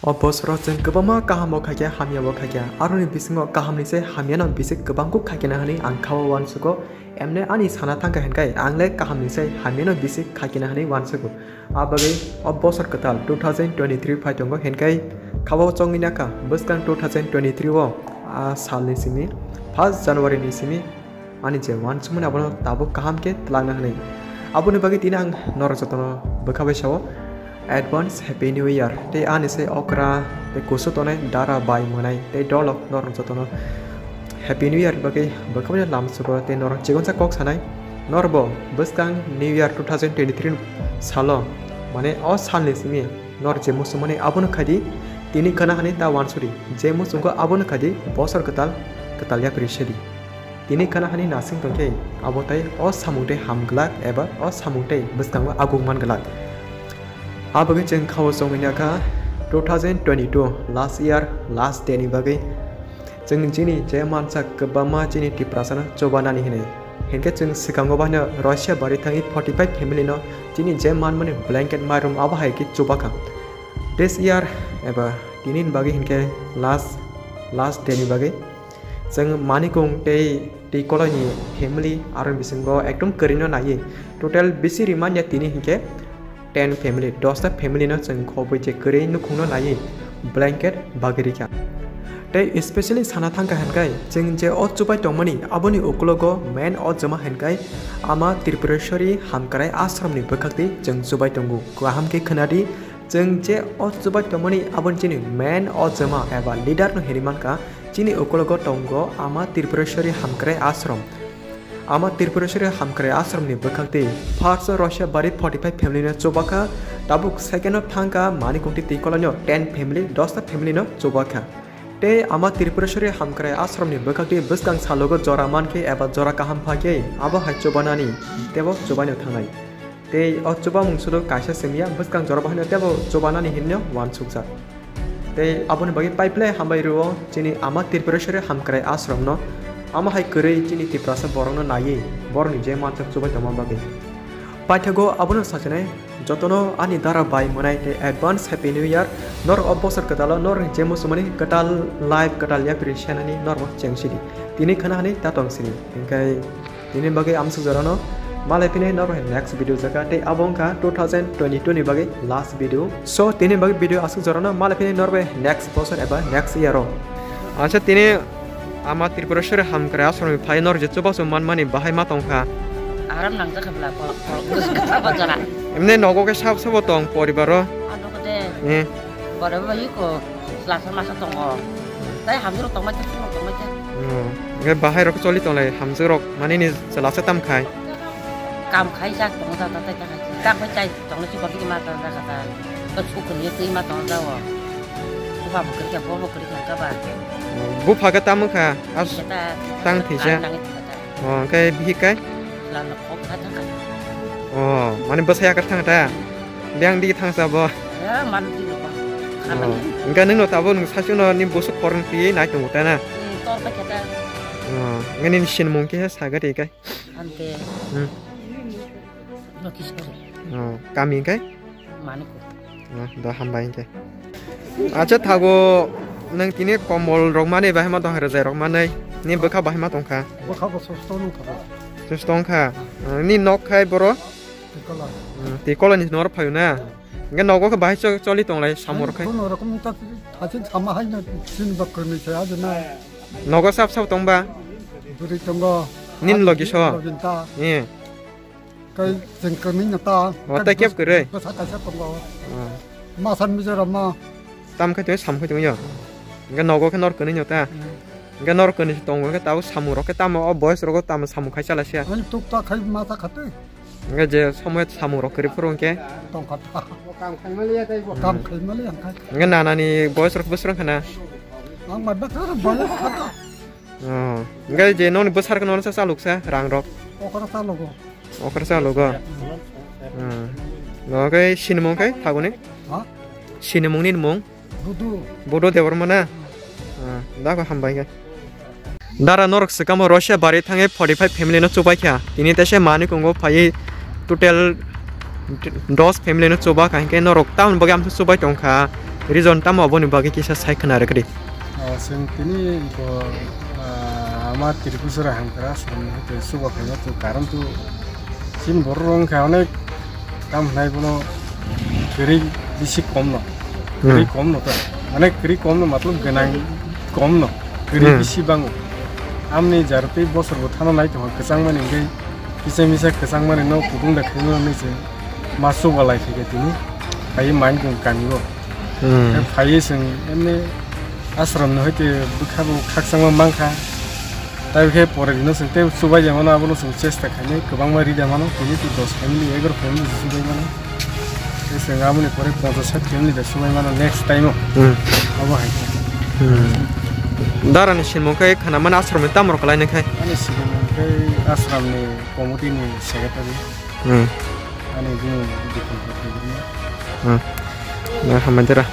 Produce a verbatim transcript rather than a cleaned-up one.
O bosoro chwng kwbangma kahamo khaikha, hamyabo khaikha. Aroni bisingo kahamni se hamyano bisi kwbang kuk khaikha na hwnwi ang khao uansugo. Emne ani sana thangkha hinkai ang le kahamni se hamyano bisi khaikha na hwnwi uansugo. A bagwi o bosor kwtal two thousand twenty-three phai tongo hinkai khao chongwi nakha bwskang two thousand twenty-three o a salni simi first January ni simi ani je uansukmani abono tabuk kaham khe twlangna hwnwi. Aboni bagwi tini ang norok jotono bwkha bai sao advance happy new year tei ani se okra tei kusu tonai dara bai mwnai tei dolok norok jotono happy new year ni bagwi bwkha bai lamsugo tei norok chikonsa kok sanai norbo bwskang new year two thousand twenty-three salo mane o salni simi nor je muchungmani abono khaidi tini khana hani ta uansuri je muchungo abono khaidi bosor kwtal kwtal yapri sedi. Tini khana hani nasing tongkhe abo tai o samung tei ham glak eba o samung tei bwskango aguk man glak. A bagwi chwng khao chongwi nakha two thousand twenty-two last year last day ni bagwi. Chwng chini je mansa kwbangma chini Tiprasano chubanani hinwi. Hinkhe chwng swkango bahino Russia bari thangwi forty-five family no chini je manmani blanket mairum abo hai khe chubakha. This year eba tini ni bagwi hinkhe last last day ni bagwi. Chwng manikung tei twi koloni family aro bisingo ekdom kwrwino naiwi total bisi rimanya tini hinkhe ten family, dosta family no chwng khobwi je kwrwi nukhungno naiwi blanket bagwi rikha. Tei specially sana thangkha hinkai chwng je o chubai tongmani aboni ukulogo main o joma hinkai ama Tripureshwari Hamkrai Ashramni bwkhaktwi chwng chubai tongo. Kaham khe khwnadi. Chwng je o chubai tongmani aboni chini main o joma eba leader no hinwi mankha, chini ukulogo tongo ama Tripureshwari Hamkrai Ashram. Ama Tripureshwari Hamkrai Ashram ni bwkhak twi first o Russia bari forty-five family no chubakha, tabuk second o thangkha Manikungti twi kolonio ten family, dosta family no chubakha. Tei ama Tripureshwari Hamkrai Ashram ni bwkhak twi bwskang salogo jora mankhe eba jora kaham phakhe abo hai chubanani tebo chubaino thangnai. Tei o chubamung sudo kaisa simiya bwskang jora bahaino tebo chubanani hinno uansukjak. Tei aboni bagwi pipeline hambai rwo chini ama Tripureshwari Hamkrai Ashramno. Ama hai kwrwi chini Tiprasa borokno naiwi borokni je mansak chubai tongma bagwi. Paithago abono sachinai jotono ani dara bai mwnai tei advance Happy New Year. Norok o bosor kwtalo norokni je muchungmani kwtal life kwtal yapri senani norokbo chengsidi. Tini khana hwnwi ta tong sini. Hinkhe Tini bagwi amsuk jorano malai phini norok hai next video jaga tei abo wngkha two thousand twenty-two ni bagwi last video. So tini bagwi video asuk jorano malai phini norok bai next bosor eba next year o. Acha tini ama Tripureshwari Hamkrai Ashram ni phai norok je chubachu manmani bahai ma tongkha. Aram nang jakha bla ko ko ko jara. Emne nogo ke sab sabo tong poribar o. Ano ko de. Eh. Bora ba iko. Lasa masa tongo. Tai hamjwk rok tongmai khe, tongmai khe. Hmm. Hwnkhe bahai rok choli tonglai hamjwk rok mani ni chwla se tam khai. Kam khai jak tongo jak, tai ta khai. Tak bai chai tongo si kopi ma ta jak ta. Ko sukun ye twi ma tongo jak o. Ko ba bukri khe, bo bukri khe ka ba. Bupha khe tamo kha. As tang thisa. Oh, hwnkhe bihik kai? Lama kok kha thang kha. Oh, mani bwsai akar thang ta? Biyang digi thang sa bo? Ya, mani digi kok. Oh, hwnkhe nwng no tabo nwng sasuk no ni bwswk khorang twi nai tongo ta na? Hmm, tor pa khe ta. Oh, hwnkhe nini sinimung khe saga de kai? Ante. Hmm. Lokishwar. Oh, kami kai? Manuko. Ah, do hambai hwnkhe. Acha thago nwng tini kombol rok manwi bahai ma tong kha, rwjai rok manwi. Ni bwkha bahai ma tong kha. Bwkha bo susto nung kha bo. Susto wng kha. Ah, ni nok khai boro? Tikola. Ah, tikola ni nor phaio na. Hwnkhe nogo khe bahai cho-, choli tong lai samung rok khai. Kono rokom ta thaching sama hai na sin bak kani cha ya na. Nogo sap sap tong ba? Bwrwi tongo. Nin logi so? Logi ta. Eh. Kai jeng kani no ta. O, tai kep kwrwi? Bwsa kaisa tongo. O. Ma san Mizoram ma. Tam khai tong, sam khai tong yo. Hwnkhe nogo khe nor kani no ta. Hmm. Hwnkhe nor kani tongo khe tabo samung rok khe tamo o boys rogo tamo samung khai chala sia. Ani tuk ta khai ma ta khate. Hwnkhe je somoy samung rok kwrwi phuru hwnkhe. Tong kha ta. Kam khai ma le ya tai bo. Kam khai ma le ya khai. Hwnkhe nanani boys rok bwswrwng khana. Ang ma da kha boys kha ta. O. Hwnkhe je noni bwsarok nono sa chaluk sa rang rok. Okra chaluk o. Okra sa logo. Hmm. Logo khe sinimung khe thaguni? Ha? Sinimung ni mung? Budu. Budu Debbarma na? Hmm. Ah, da ko hambai khe. Dara norok swkamo Russia bari thangwi forty-five family no chubai kha. Tini tese mani kongo phaiwi total dos family no chuba kha, hinkhe norok tamoni bagwi amtwi chubai tong kha. Reason tamo aboni bagwi kisa sai khna rwgwdi. Ah, chwng tini bo, ah, ama Tripura Hamkra aswrwng hwnkhe chuba khaina chwng karon tu chini borok rok wngkha onek tam hwnai bono kwrwi bisi kom no. Kwrwi Hmm. kom no ta. Mane kwrwi kom no matlab gwnang kom no. Kwrwi Hmm. bisi bango. Amni jar tei bosor bo thana nai tongkha kwchang mani hwnkhe kisa misa kwchang mani no kutung da khaima nai se ma chuba lai khe tini. Phai main kung kami o. Hmm. Phai chwng emni aswrwng no hwnkhe bwkha bo khakchangma mankha. Tai khe pore dino chwng tei chubai ya mano, abono chwng chesta khainai kwbangma rida mano, tini tu dos family, egaroh family se chubai mano. Tei chwng aboni pore ponchas sat family da chubai mano next time o. Hmm. Abo hai khe. Hmm. Dara ni simung khe khana mani aswrwng ni tamo rok lai nai khai? Ani simung khe aswrwng ni committee ni secretary. Hmm. Ani bini Bipul Bhattacharya. Hmm. Na hamai dara.